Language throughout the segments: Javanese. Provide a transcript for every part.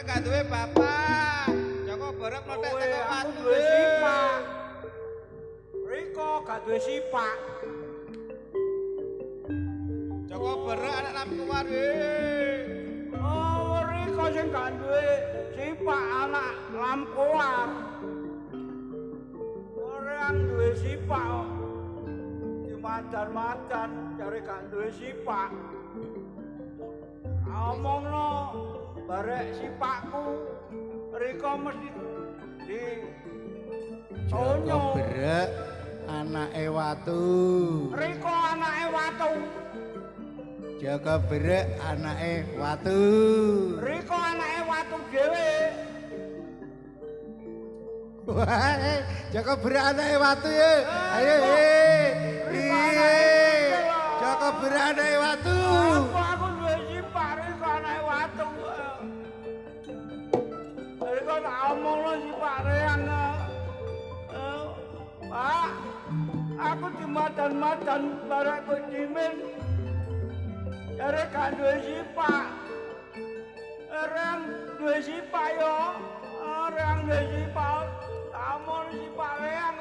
Gak duwe bapak. Joko Berek mlethek teko watu. Duwe sipak. Riko gak duwe sipak. Joko Berek anak Lamkuar. Oh, Riko sing gak duwe sipak anak Lamkuar. Ora duwe sipak kok. Dimadan-madan jare gak duwe sipak. Omongno barek sipakku Riko mesti di Joko Berek anake watu. Riko anake watu. Joko Berek anake watu. Riko anake watu dhewe. Wah, Joko Berek anake watu ya. Ayo Joko Berek anake watu. Aku duwe sipak Riko anake watu. Riko tak omongno sipak reang. Pak, aku dimadan-madan barek Kucimin. Jare gak duwe sipak. Reang duwe sipak yo. Reang duwe sipak. Tak omongno sipak reang.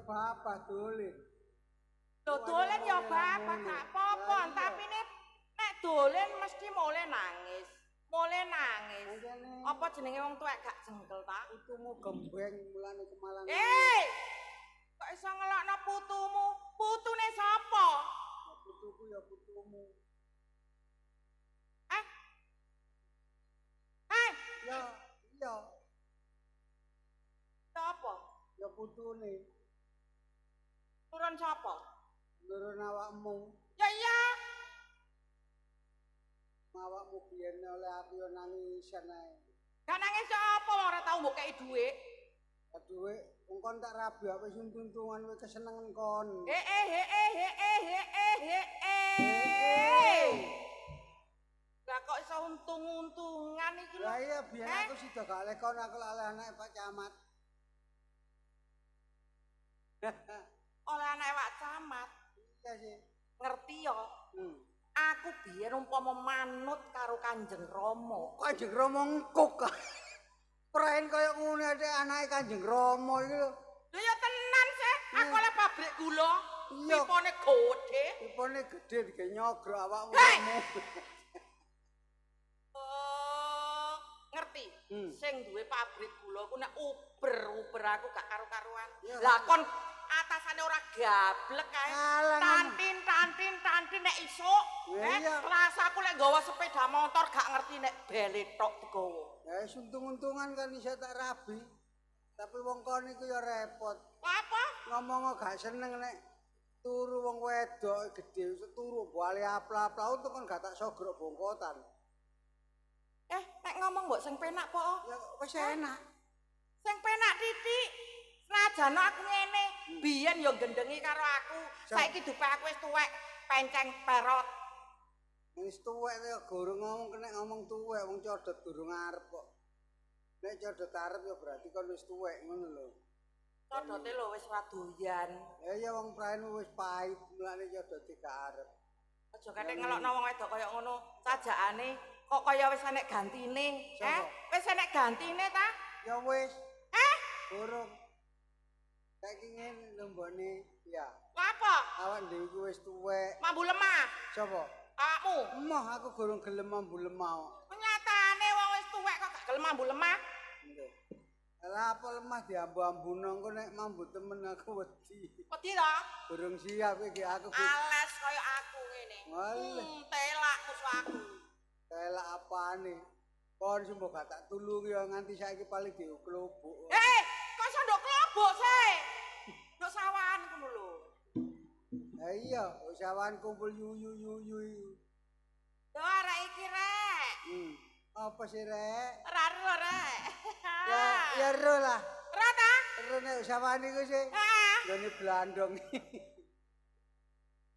Bapak dolen. Lho dolen ya bapak gak apa-apa, tapi nek dolen mesti mulai nangis. Mulai nangis. Apa jenenge wong tuwek gak jengkel ta? Putumu gembeng mulane kemalangan. Kok iso ngelokno putumu? Putune sapa? Ya putuku ya putumu. Ya, iya. Sapa? Ya putune. Turun sapa? Turun awakmu. Ya iya. Awakmu biyen oleh aku yo nangisan ae. Gak nangis apa wong ora tau mbok kei dhuwit. Ya dhuwit wong kon tak rabi aku wis untung-untungan kowe kesenengan kon. Lah kok iso untung-untungan iki lho. Lah iya biyen aku sida gak oleh kon aku lek oleh anake Pak Camat. Oleh anake Pak Camat. Iya sih. Ngerti ya? Aku biyen umpama manut karo Kanjeng Rama. Kanjeng Rama engkuk. Praen kaya ngono anake Kanjeng Rama iki lho. Lho ya tenan sih, aku oleh pabrik gula. Pipone gedhe. Pipone gedhe digawe nyogrok awakmu. Oh, ngerti. Sing duwe pabrik gula ku nek uber-uber aku gak karu-karuan. Lah kon atas rasane ora gablek kae. Tantin tantin tantin nek isuk. Kelas aku lek nggawa sepeda motor gak ngerti nek bele tok digawa. Ya untung-untungan kan iso tak rabi. Tapi wong kon iku ya repot. Apa? Ngomong gak seneng nek turu wong wedok gedhe turu bali apla-apla untung kon gak tak sogrok bongkotan. Nek ngomong mbok sing penak po? Ya wis enak. Sing penak titik. Senajan aku ngene, biyen ya gendhengi karo aku. Saiki dupe aku wis tuwek, penceng perot. Wis tuwek ya gorong ngomong kena ngomong tuwek wong codot durung arep kok. Nek codot arep ya berarti kon wis tuwek ngono lho. Codote lho wis ora doyan. Ya iya wong praen wis pahit mulane codote gak arep. Aja kathek ngelokno wong wedok kaya ngono, sajakane kok kaya wis enek gantine. Wis enek gantine ta? Ya wis. Durung. Saiki ngene lho mbokne, ya. Lha apa? Awak dhewe ku wis tuwek. Mambu lemah. Sapa? Awakmu. Emoh aku gorong gelem mambu lemah. Nyatane wong wis tuwek kok gak gelem mambu lemah. Nggih. Lah apa lemah diambu-ambuno engko nek mambu temen aku wedi. Wedi ta? Durung siap iki aku. Ales kaya aku ngene. Telak musuh aku. Telak apane? Kon sing mbok gak tak tulungi ya nganti saiki paling diklobok. Kok iso nduk klobok sih? Nduk sawahan ngono lho. Lah iya, sawahan kumpul yuyu yuyu. Lho arek iki rek. Apa sih rek? Ora ero rek. Ya ero lah. Ora ta? Ero nek sawahan iku sih. Heeh. Nggone blandong.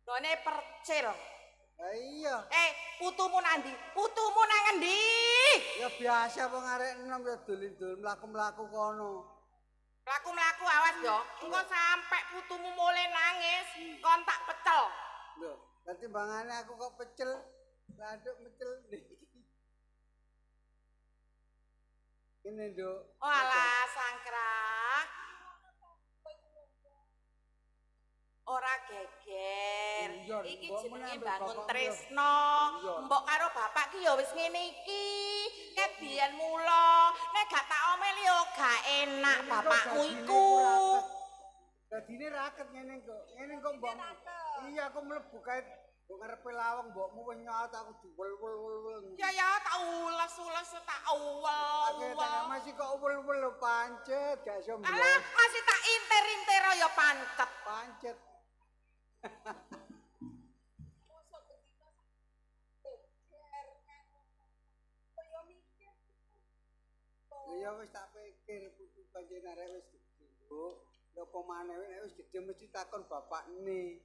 Nggone percil. Lah iya. Putumu nang ndi? Putumu nang endi? Ya biasa wong arek enom ya dolen-dolen mlaku-mlaku kono. Mlaku-mlaku awas yo. Engko sampe putumu mulai nangis, kon tak pecel. Lho, lah timbangane aku kok pecel. Laduk mecel. Ini nduk. Oh alah sangkrah. Ora geger. Iki jenenge bangun tresno. Mbok karo bapak ki ya wis ngene iki. Ket biyen mula, nek gak tak omeli yo gak enak bapakmu iku. Dadine raket ngene kok. Ngene kok mbok. Iya aku mlebu kae mbok ngarepe lawang mbokmu wis nyaut aku diwel-wel-wel. Ya ya tak ules-ules tak uwel. Masih kok uwel-uwel lho pancet gak iso mblok. Alah masih tak inter-inter ya pancet. Pancet. Ya wis tak pikir putu pancen arek wis gedhe, Bu. Lha apa maneh nek wis gedhe mesti takon bapakne.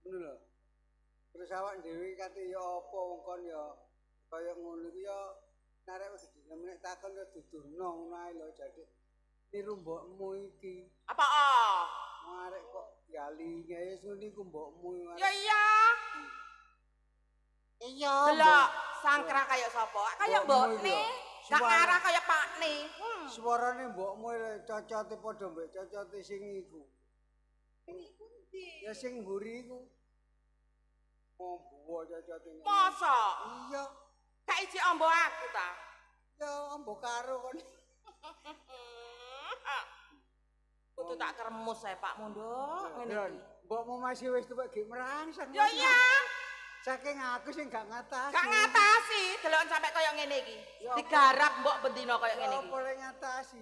Ngono lho. Terus awak dhewe kate ya apa wong kon ya kaya ngono iku ya arek wis gedhe nek takon ya duduhno ngono ae lho jadek niru mbokmu iki. Apa? Arek kok gali ya wis ngono iku mbokmu. Ya iya. Iya. Delok sangkrah kaya sapa? Kaya mbokne. Gak ngarah kaya pakne. Suarane mbokmu cocote padha mbek cocote sing iku. Sing iku ndi? Ya sing mburi iku. Ombo cocote. Masa? Iya. Gak iji ombo aku ta? Ya ombo karo kon. Kudu tak kremus ae Pak Munduk ngene iki. Mbokmu masih wis tuwek gek merangsang. Ya iya. Saking aku sing gak ngatasi. Gak ngatasi, deloken sampe kaya ngene iki. Digarap mbok bendina kaya ngene iki. Apa le ngatasi?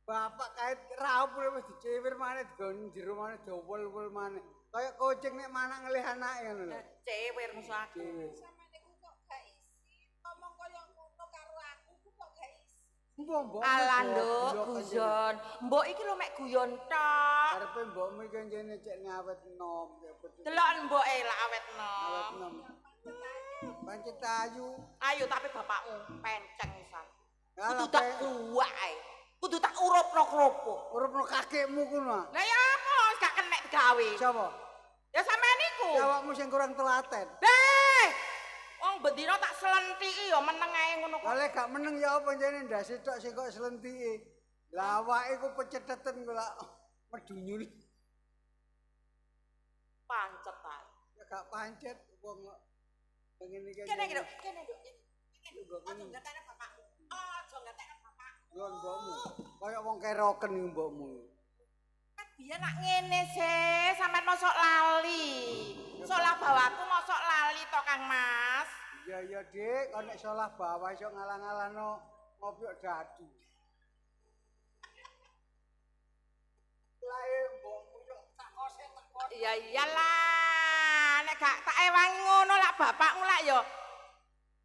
Bapak kait raup wis dicewir maneh digon jero maneh diwel-wel maneh. Kaya kucing nek manak ngelih anake ngono lho. Cewir musuh aku. Samane ku kok gak isi, ngomong kaya ngono karo aku ku kok gak isi. Mbok Alah nduk, guyon. Mbok iki lho mek guyon tok. Karepe mbokmu iki njene cek awet enom. Deloken mboke lak awet enom. Awet enom. Pancet ayu. Ayu tapi bapakmu penceng pisan. Kudu tak buak ae. Kudu tak urupno kerupuk. Urupno kakekmu kuno. Lah ya apa gak kenek digawe. Sapa? Ya sampean iku. Awakmu sing kurang telaten. Deh. Wong bendina tak slentiki ya meneng ae ngono kok. Lah gak meneng ya apa njene ndase tok sing kok slentiki. Lah awake iku pecetheten kok lak medunyul. Pancet ta. Ya gak pancet wong kok ngene iki. Kene iki, kene nduk. Aja ngatekno bapakmu. Aja ngatekno bapakmu. Lho mbokmu. Kaya wong keroken iki mbokmu. Ket Biyen nak ngene sih, sampean mosok lali. Solah bawahku mosok lali to Kang Mas. Iya iya Dik, kon nek solah bawah iso ngalang-alangno ngopi dadu. Lae mbokmu yo tak kose tak kose. Ya iyalah, nek gak tak ewangi ngono lak bapakmu lak yo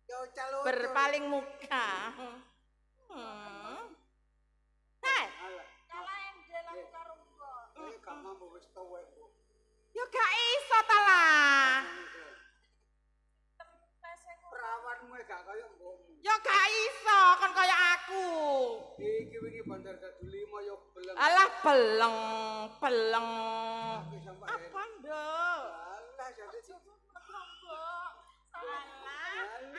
Yo calon. berpaling muka. Hei, Alah, Kalah endel aku karo mbok. kowe gak mampu wis tuwek, Bu. yo gak iso ta lah. Tempese ngono. Perawanmu gak kaya mbokmu. Yo gak iso kon kaya aku. Iki wingi bandar dadu 5 yo beleng. Alah beleng, beleng. Aku sampe Apa nduk? Alah jadi Mbok. Alah,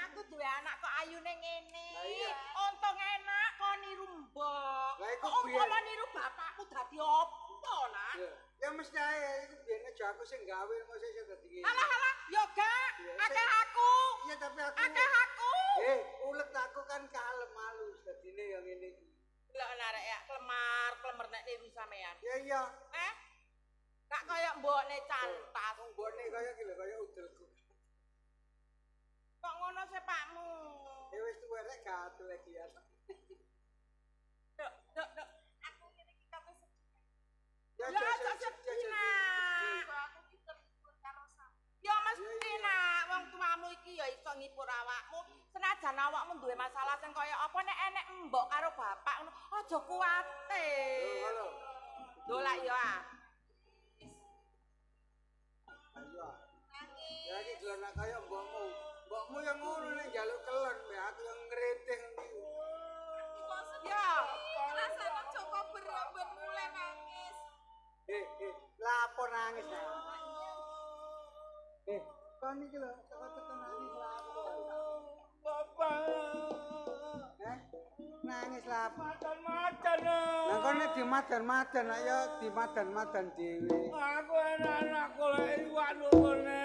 aku duwe anak kok ayune ngene. Lah iya. Untung enak kon niru mbok. Lah iku Kok biyen. umpama niru bapakku dadi opo, Nak? Ya, ya mesti ae iku biyen aja aku sing gawe mosok iso dadi ngene. Alah alah, yo gak, Iya, akeh aku. Iya tapi aku Akeh aku. Eh, ulet aku kan kalem halus dadine ya ngene iki. Lho arek ya klemar, klemer nek niru sampean. Ya iya, Eh? Kak kaya mbokne cantas. wong mbokne kaya iki lho kaya udelku. Kok ngono sepakmu? Ya wis tuwa rek gatel lagi ya. Dok, dok, dok. Aku ngene iki kabeh sedih. Ya Ya aja sedih, Nak. Mbok aku ki terhibur karo sampean. Ya mesti nak, wong tuamu iki ya iso ngipur awakmu. Senajan awakmu duwe masalah sing kaya apa nek enek mbok karo bapak ngono, aja kuwatir. Halo. Lho lak ya. ah. Ayo. Nangis. Ya iki gelon nak kaya mbokmu. Mbokmu yang ngono nek njaluk kelon, mbek aku yang ngreteh iki. Kok sedih. Ya. Rasane Joko berambut mulai nangis. Eh, eh, lapo nangis nak. Eh, kon iki lho, teko-teko nangis lapo. Bapak. Eh, nangis lapo. Macan-macan. Lah kon nek dimadan-madan lak ya dimadan-madan dhewe. Aku enak-enak golek iwak lho kene.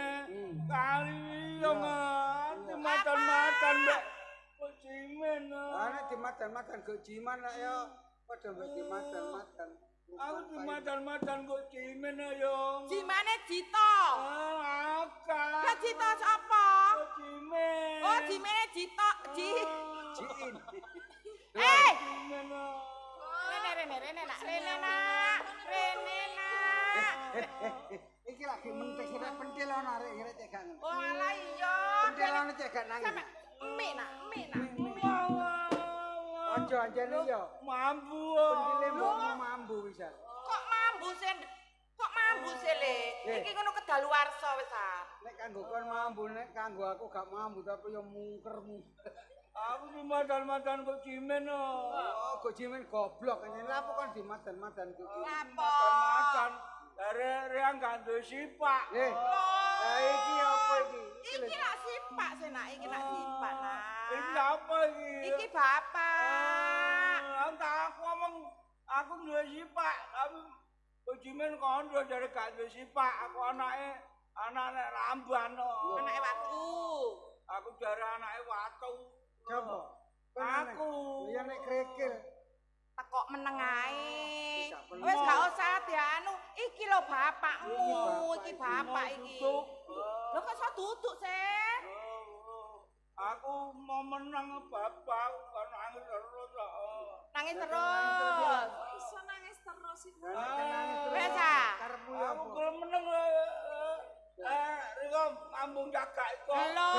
Kali yo ngerti macan-macan mbek kok jimen. Lah nek dimadan-madan go jiman lak ya padha mbek dimadan-madan. Aku dimadan-madan kok jimen yo. Jimane Jito. Ah, akal. Lah Jito sapa? Kok jimen. Oh, jimene Jito, Ji. Jiin. Eh, Jimen. rene rene rene nak, rene nak, rene nak. Iki lagi mentek sing pentil ana arek ngerek cek gak ngono. Oh alah iya. Pentil ana cek gak nangis. Sampe mik nak, mik nak. Aja anjene ya. Mampu. Pentile mbokmu mambu wisan. Kok mambu sih? Kok mambu sih, Le? Eh. Iki ngono kedaluwarsa wis ah. Nek kanggo kon mambu, nek kanggo aku gak mambu tapi ya mungker-mungker. Aku dimadan-madan kok jimen. Oh, go jimen goblok. Lha apa kon dimadan-madan go jimen? Lapo? Macan. Dari reang gak duwe sipak. Eh, lah iki apa iki? Iki lho. Iki lak sipak sih nak, iki lak sipak nak. Iki apa iki? Iki bapak. Ah, tak aku ngomong aku duwe sipak, tapi Ujimen kondo jare gak duwe sipak, aku anake anake ramban. Anake watu. Aku jare anake watu. Coba. Kon aneh. Aku. Iya nek krikil. Tekok meneng ae. Wis gak perlu. Wis gak usah dianu. Iki lho bapakmu, Iki iki bapak bapak iki. Duduk. Lho kok iso duduk sih? Aku mau menang bapak, kan nangis terus. Nangis terus. Iso nangis terus iku. Lah nek nangis terus. Wes ah. Karepmu ya Aku apa? gelem meneng. Riko ngambung cagak iku. Lho.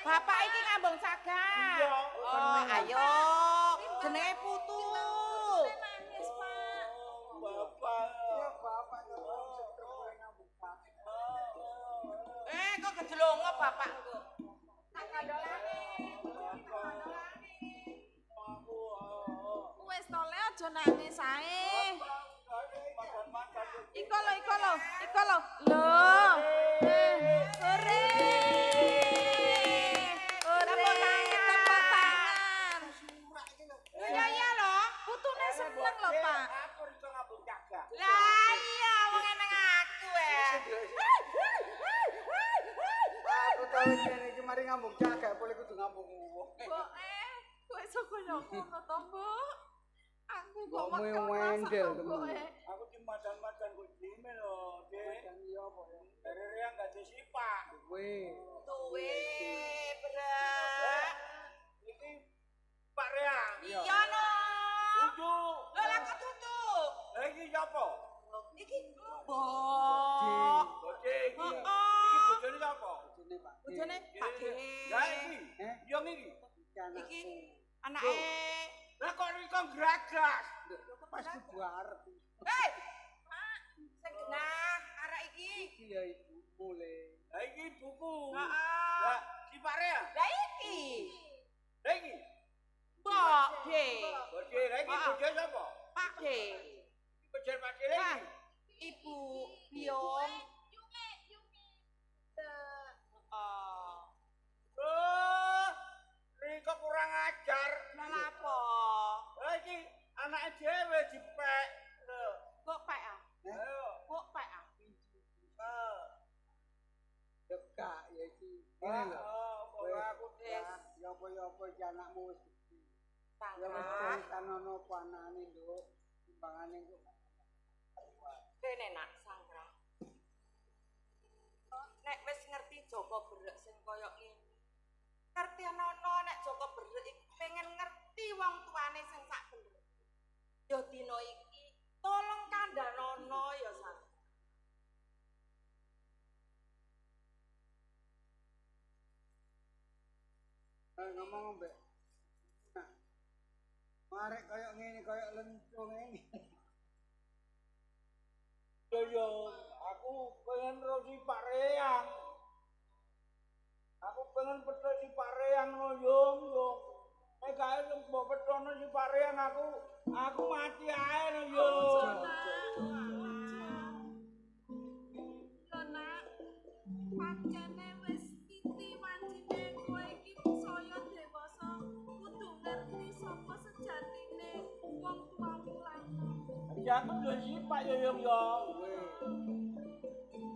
Bapak iki ngambung cagak. Iya. Oh, ayo. Jenenge putu. Nangis, Pak. Bapak. Ya bapak kok setruk ngambung cagak. Eh, kok kejelongo bapakku. Tak kandolane. Tak kandolane. Wis to le aja nangis ae. Iko lho, iko lho, iko lho. Lho. Eh, hore. Hore, Tepuk tangan. tepuk tangan. Iya iya lho. Putune seneng lho, Pak. Aku iso ngambung cagak. Lah iya wong eneng aku eh. Aku tau ngene iki mari ngambung cagak boleh kudu ngambung wong. Mbok eh, kok iso koyo ngono to, Mbok? Aku Aku kok Mbokmu mekel wendel rasa temen. mboke. Aku dimadan-madan kok jime lho, Dik. Dan iya apa ya? Dari Reang gak disipak. Duwe. Duwe, Brek. Iki Pak Reang. Iya no. Lucu. Lho lah kok tutup. Lah iki sapa? Iki mbok. Boje iki. Heeh. Iki bojone sapa? Bojone Pak. D. Bojone Pak D. Lah iki. Eh? Yang iki. Iki anakku. Iki anake. Lah kok riko gragas. Pas kudu arep. Hei. Pak, sing genah arek iki. Iki ya ibumu le. Lah iki ibuku. Heeh. Lah si Pak Reang. Lah iki. Lah iki. Mbok D. Boje, lah iki Heeh. bojone sapa? Pak D. Iki bojone Pak D lah Nah, iki. Ibu Biong. Yunge, yunge. Oh. Oh, Riko kurang ajar. Lah lapo? Lah iki anake dhewe dipek. Lho. Kok pek ah? Ayo. Kok pek ah? Ah. Ya gak ya iki. Ngene lho. Oh, Wes. aku Wis. Ya apa ya apa iki anakmu wis gede. Ya wis Sangkrah. ceritanono apa anane, Nduk. Timbangane kok. Kene nak Sangkrah. Nek wis ngerti Joko Berek sing kaya ngene. Ngerti ana nek Joko Berek iku pengen ngerti wong tuane sing sak bener. Ya dina iki tolong kandhanono ya Sangkrah. Ngomong mbek. Nah. Marek koyo ngene koyo lenco ngene. Yo yo, aku pengen ro si Pak Reang. Aku pengen petuk si Pak Reang no yo yo. Nek gawe mbok petono si Pak Reang aku mati ae no yo. Yo nak, pancene wis titi wancine kowe iki saya dewasa kudu ngerti sapa sejatine wong tuamu lanang. Ya aku duwe sipak yo yo yo.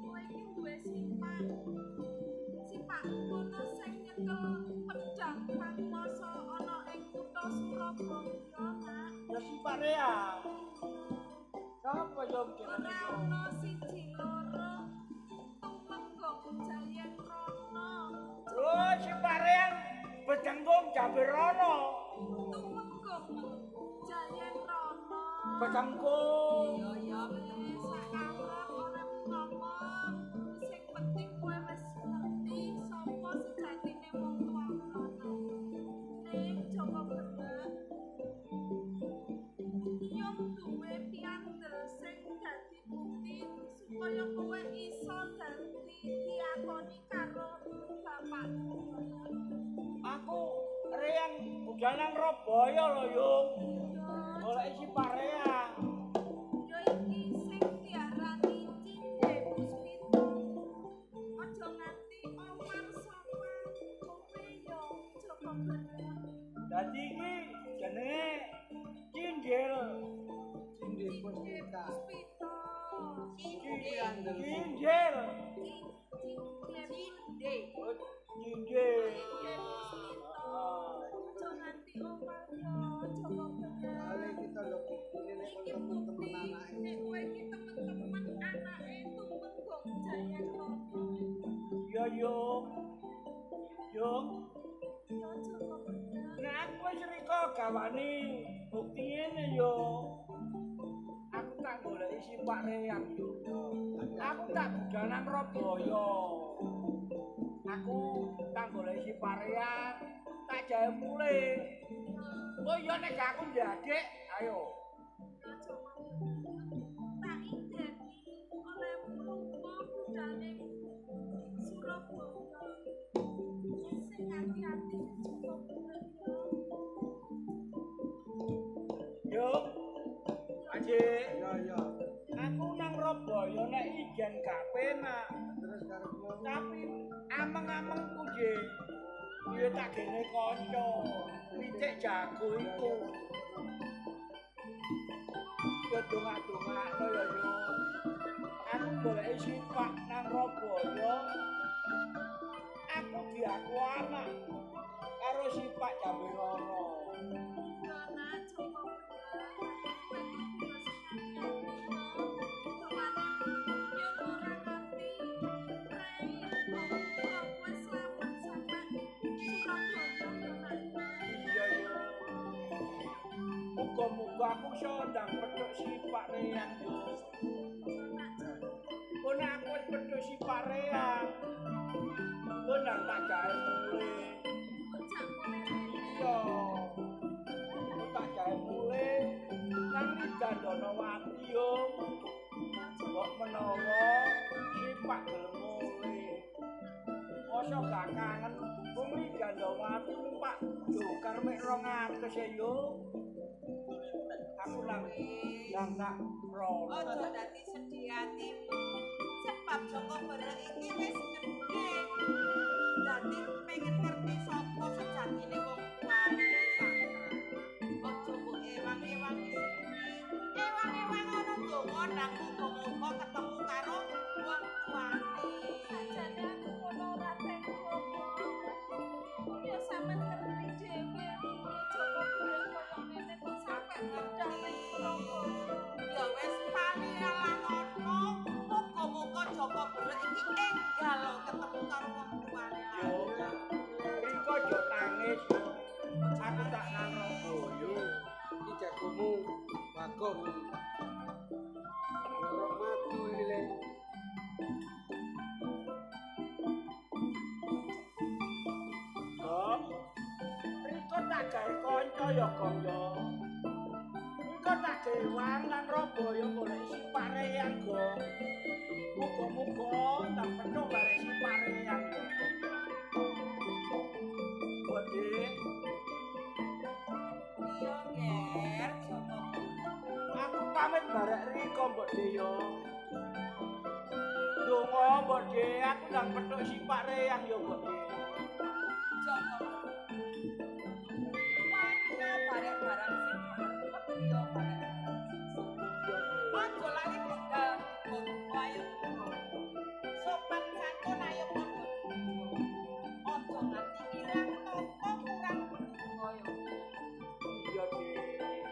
Kowe iki duwe sipak. Sipak kono sing nyekel pedhang panguwasa ana ing kutha Surabaya, Nak. Ya si Pak Reang. Sapa yo Ora ana siji loro tumenggung Jayengrana. Oh, si Pak Reang bedenggung Jamberono. Tumenggung Jayengrana. Bedenggung. Yo yo Wis sakarep ora ngomong. Sing penting kowe wis ngerti sapa sejatine wong tuamu lanang. Ning Joko Berek, nyong duwe piandel sing dadi bukti supaya kowe iso dadi diakoni karo bapakmu. Aku Reang budal nang Roboyo lho yo. Goleki si Pak Reang. Yo iki sing diarani cindhe puspita. Aja nganti omar saka kowe yo Joko Berek. Dadi iki jenenge Cindil. Cindhe Cindhe puspita. puspita. Cinde. Cindil. Cindhe Cinde. Oh, Cindil. Cindhe puspita. Aja nganti omar yo Joko Kali Berek. kita lho buktine nek Iki temen-temen bukti anake. nek kowe iki temen-temen anake Tumenggung Jayengrana. Yo yo. Yo. Yo Joko Berek. Nek aku wis rika gawani bukti ngene yo. Aku tak goleki si Pak Reang yo. Aku tak budal nang Roboyo. Aku tak goleki si Pak Reang, tak jae mulih. Oh iya nek aku ndadek, ayo. Yo Joko Berek. Tak ideni olehmu lunga budal ning Surabaya. Sing ati-ati Joko Berek yo. Yo. Aji, Yo yo. aku nang Roboyo nek ijen gak penak. Terus karepmu Tapi ameng-amengku je. Ya tak gene kanca. Picik jago iku. Ya dongak-dongakno ya yo. Aku goleki sipak nang Roboyo. Aku diaku anak karo sipak Jamberono. Yo nak Joko Berek. Muga-muga aku iso ndang petuk si Pak Reyang yo. Kok nek aku wis petuk si Pak Reyang, kok ndang tak gawe mulih. Iya. Kok tak gawe mulih nang Dandanawati yo. Mbok menawa si Pak gelem mulih. Mosok gak kangen wong Dandawati numpak dokar mek 200 e yo. Aku nang tak rono. Aja dadi sedih atimu. Sebab Joko Berek iki wis gedhe. Dadi pengen ngerti sapa sejatine wong tuane Sangkrah. Aja mbok ewang-ewangi sedih. Ewang-ewang ana donga nang muga-muga ketemu karo wong tuane. Sajane aku ngono ora tega kok. Ya sampean ngerti dhewe piye Joko Berek koyo ngene kok sampe budal ning Surabaya. Ya wis palilah ngono. Muga-muga Joko Berek iki enggal ketemu karo wong tuane. Yo. Riko aja nangis yo. Aku tak nang Roboyo. Iki jagomu Bagong. Loro madu iki le. Gong. Riko tak gawe kanca ya, Gong ya. Riko tak dewang nang Roboyo golek si Pak Reyang, Gong. Muga-muga ndang petuk barek si Pak Reyang ya. Mbok Dik, Iya, Ger, Joko. aku pamit barek Riko, Mbok Dik ya. Donga, Mbok Dik, aku ndang petuk si Pak Reyang ya, Mbok Dik. Joko. Wano barek barang sing arep yo barek barang sing Aja lali budal nggonku ayo donga. Sopan santun ayo padha donga. Aja nganti ilang tata kurang donga yo. Iya, Dik.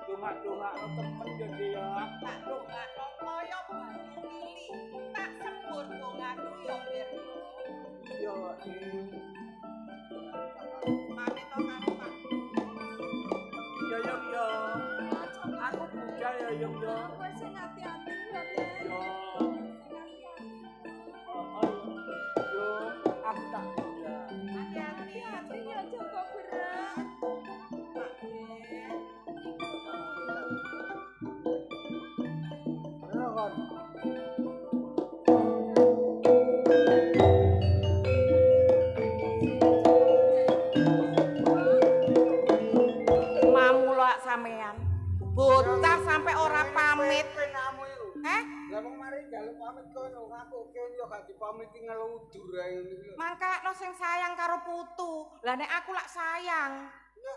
Dongak-dongakno temen ya, Dik ya. Tak dongakno kaya banyu mili, tak sembur dongaku yo Ger yo. Iya, Dik. Pamit to karo Pak. Iya, Yung ya. Aku budal ya, Yung ya. Kowe sing ati-ati ya, Le. Yo. Sing ati-ati. Oh, yo, aku tak budal. Hati-hati ya Ati ya Joko Berek. Pak Ger. Bener kon. Mamula sampean. Bocah sampe ora pamit. Penamu iku. Eh, Lah wong mari njaluk pamit kono aku kene yo gak dipamiti ngeludur ae ngono iki lho. mangkakno sing sayang karo putu. Lah nek aku lak sayang. Ya.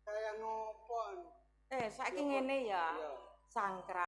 Sayang ngopo? Eh, saiki ngene ya. Iya. Sangkra.